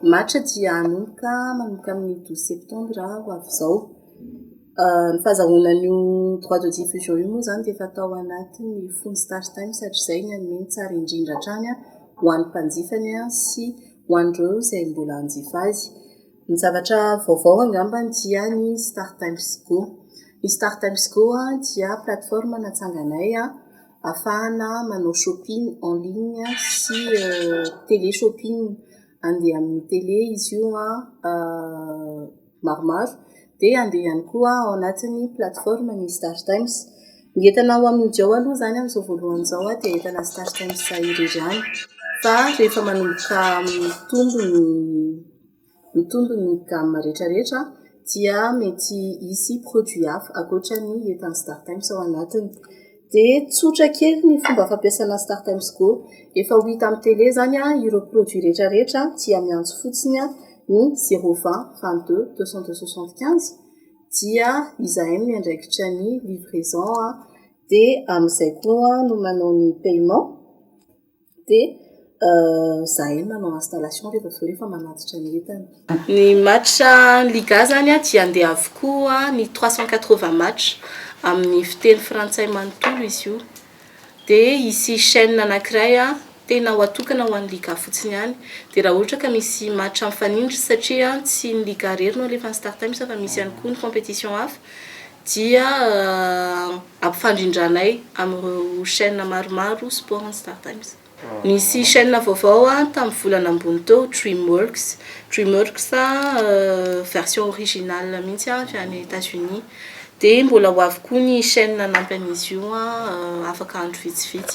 Match dia hanomboka manomboka amin'ny 12 septembre ho avy izao. Ny fahazahoana an'io droit de diffusion io moa izany dia efa tao anatin'ny fon'ny StarTimes hatrizay, ny hanome ny tsara indrindra hatrany ho an'ny mpanjifany sy ho an'ireo izay mbola hanjifa azy. Ny zavatra vaovao angambany dia ny StarTimes Go. Ny StarTimes Go dia plateforme natsanganay ahafahana manao shopping en ligne sy télé shopping. Andeha amin'ny télé izy io maromaro, dia andeha ihany koa ao anatin'ny plateforme ny StarTimes. Ny entana ho amidy ao aloha izany amin'izao voalohany izao dia entana StarTimes irery ihany, fa rehefa manomboka mitombo ny gamme rehetrarehetra dia mety hisy produit hafa ankoatra ny entan'ny StarTimes ao anatiny. Dia tsotra kely ny fomba fampiasana StarTimes Go. Efa ho hita amin'ny télé izany ireo produit rehetrarehetra, dia miantso fotsiny ny 020 22 202 75, dia izahay no miandraikitra ny livraison, dia amin'izay koa no manao ny paiement, dia izahay no manao installation rehefa avy eo, rehefa manatitra ny entana. Ny match Liga zany dia andeha avokoa ny 380 match amin'ny fiteny frantsay manontolo izy io. Dia hisy chaîne anankiray tena ho atokana ho an'ny Liga fotsiny ihany. Dia raha ohatra ka misy match mifanindry, satria tsy ny Liga irery no alefan'ny StarTimes fa misy ihany koa ny compétition hafa, dia ampifandrindranay amin'ireo chaîne maromaro sport ny StarTimes. Nisy chaîne vaovao tamin'ny volana ambony teo, DreamWorks. DreamWorks version originale mihitsy avy any États-Unis. Dia mbola ho avy koa ny chaîne nanampy an'izy io afaka andro vitsivitsy.